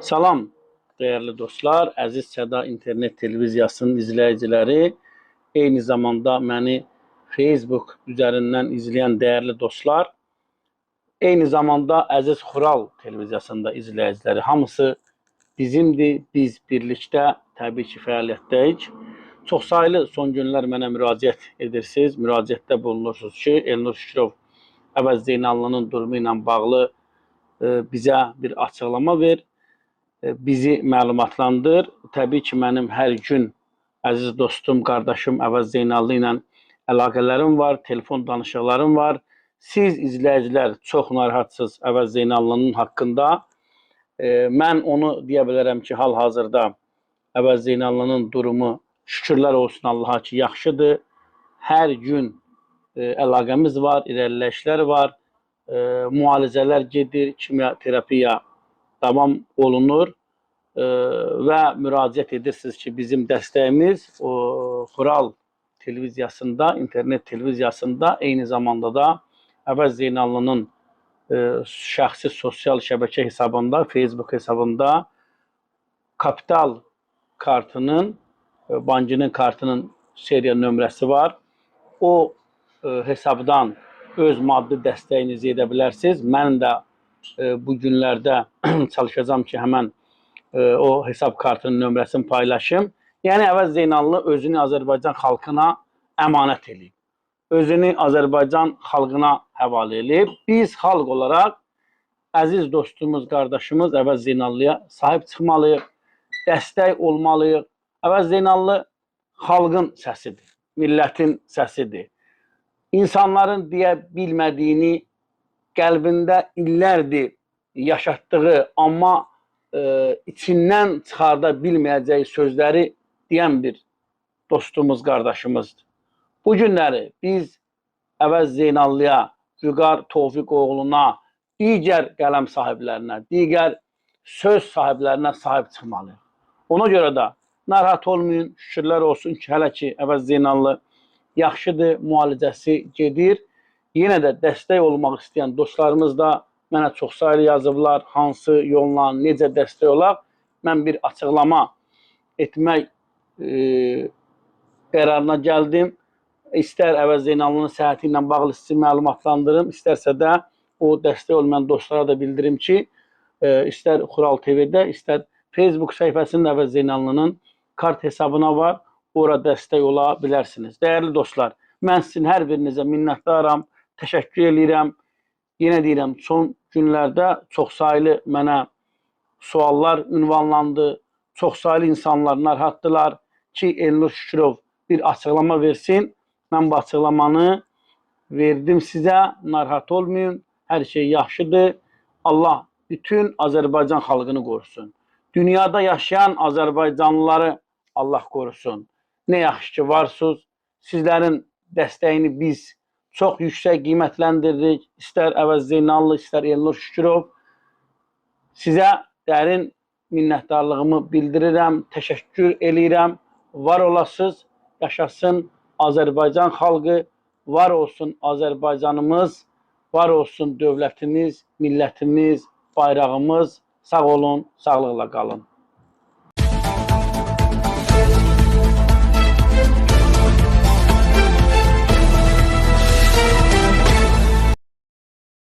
Salam dəyərli dostlar, əziz Səda İnternet Televiziyasının izləyiciləri, eyni zamanda məni Facebook üzərindən izləyən dəyərli dostlar, eyni zamanda əziz Xural Televiziyasında izləyiciləri, hamısı bizimdir. Biz birlikdə təbii ki, fəaliyyətdəyik. Çoxsaylı son günlər mənə müraciət edirsiniz, müraciətdə bulunursunuz ki, Elnur Şükürov Əvəz Zeynallının durumu ilə bağlı bizə bir açıqlama ver, bizi məlumatlandır. Təbii ki, mənim hər gün əziz dostum, qardaşım Əvəz Zeynallı ilə əlaqələrim var, telefon danışıqlarım var. Siz izləyicilər çox narahatsınız Əvəz Zeynallının haqqında. Mən onu deyə bilərəm ki, hal-hazırda Əvəz Zeynallının durumu şükürlər olsun Allaha ki, yaxşıdır. Hər gün əlaqəmiz var, irəliləyişlər var, müalicələr gedir, kimyoterapiya davam olunur və müraciət edirsiniz ki, bizim dəstəyimiz o Xural televiziyasında, internet televiziyasında, eyni zamanda da Əvəz Zeynallının şəxsi sosial şəbəkə hesabında, Facebook hesabında kapital kartının, bankının kartının seriya nömrəsi var. O hesabdan öz maddi dəstəyinizi edə bilərsiniz. Mən də bu günlərdə çalışacağam ki, həmən o hesab kartının nömrəsini paylaşım. Yəni Əvəz Zeynallı özünü Azərbaycan xalqına əmanət eləyib. Özünü Azərbaycan xalqına həvalə eləyib. Biz xalq olaraq əziz dostumuz, qardaşımız Əvəz Zeynallıya sahib çıxmalıyıq, dəstək olmalıyıq. Əvəz Zeynallı xalqın səsidir, millətin səsidir. İnsanların deyə bilmədiyini qəlbində illərdir yaşatdığı, amma içindən çıxarda bilməyəcəyi sözləri deyən bir dostumuz, qardaşımızdır. Bu günləri biz Əvəz Zeynallıya, Vüqar Tofiq oğluna, digər qələm sahiblərinə, digər söz sahiblərinə sahib çıxmalıyıq. Ona görə də narahat olmayın, şükürlər olsun ki, hələ ki Əvəz Zeynallı yaxşıdır, müalicəsi gedir. Yenə də dəstək olmaq istəyən dostlarımız da mənə çoxsaylı yazıblar, hansı yolla, necə dəstək olaq. Mən bir açıqlama etmək qərarına gəldim. İstər Əvəz Zeynallının səhhəti ilə bağlı sizi məlumatlandırım, istərsə də o dəstək olmayan dostlara da bildirim ki, istər Xural TV-də, istər Facebook səhifəsində Əvəz Zeynallının kart hesabına var, ora dəstək ola bilərsiniz. Dəyərli dostlar, mən sizin hər birinizə minnətdaram, təşəkkür eləyirəm. Yenə deyirəm, son günlərdə çoxsaylı mənə suallar ünvanlandı. Çoxsaylı insanlar narahatdılar ki, Elnur Şükürov bir açıqlama versin. Mən bu açıqlamanı verdim sizə. Narahat olmayın. Hər şey yaxşıdır. Allah bütün Azərbaycan xalqını qorusun. Dünyada yaşayan Azərbaycanlıları Allah qorusun. Nə yaxşı ki varsınız. Sizlərin dəstəyini biz çox yüksək qiymətləndiririk. İstər Əvəz Zeynallı, istər Elnur Şükürov. Sizə dərin minnətdarlığımı bildirirəm, təşəkkür eləyirəm. Var olasınız, yaşasın Azərbaycan xalqı, var olsun Azərbaycanımız, var olsun dövlətimiz, millətimiz, bayrağımız. Sağ olun, sağlıqla qalın.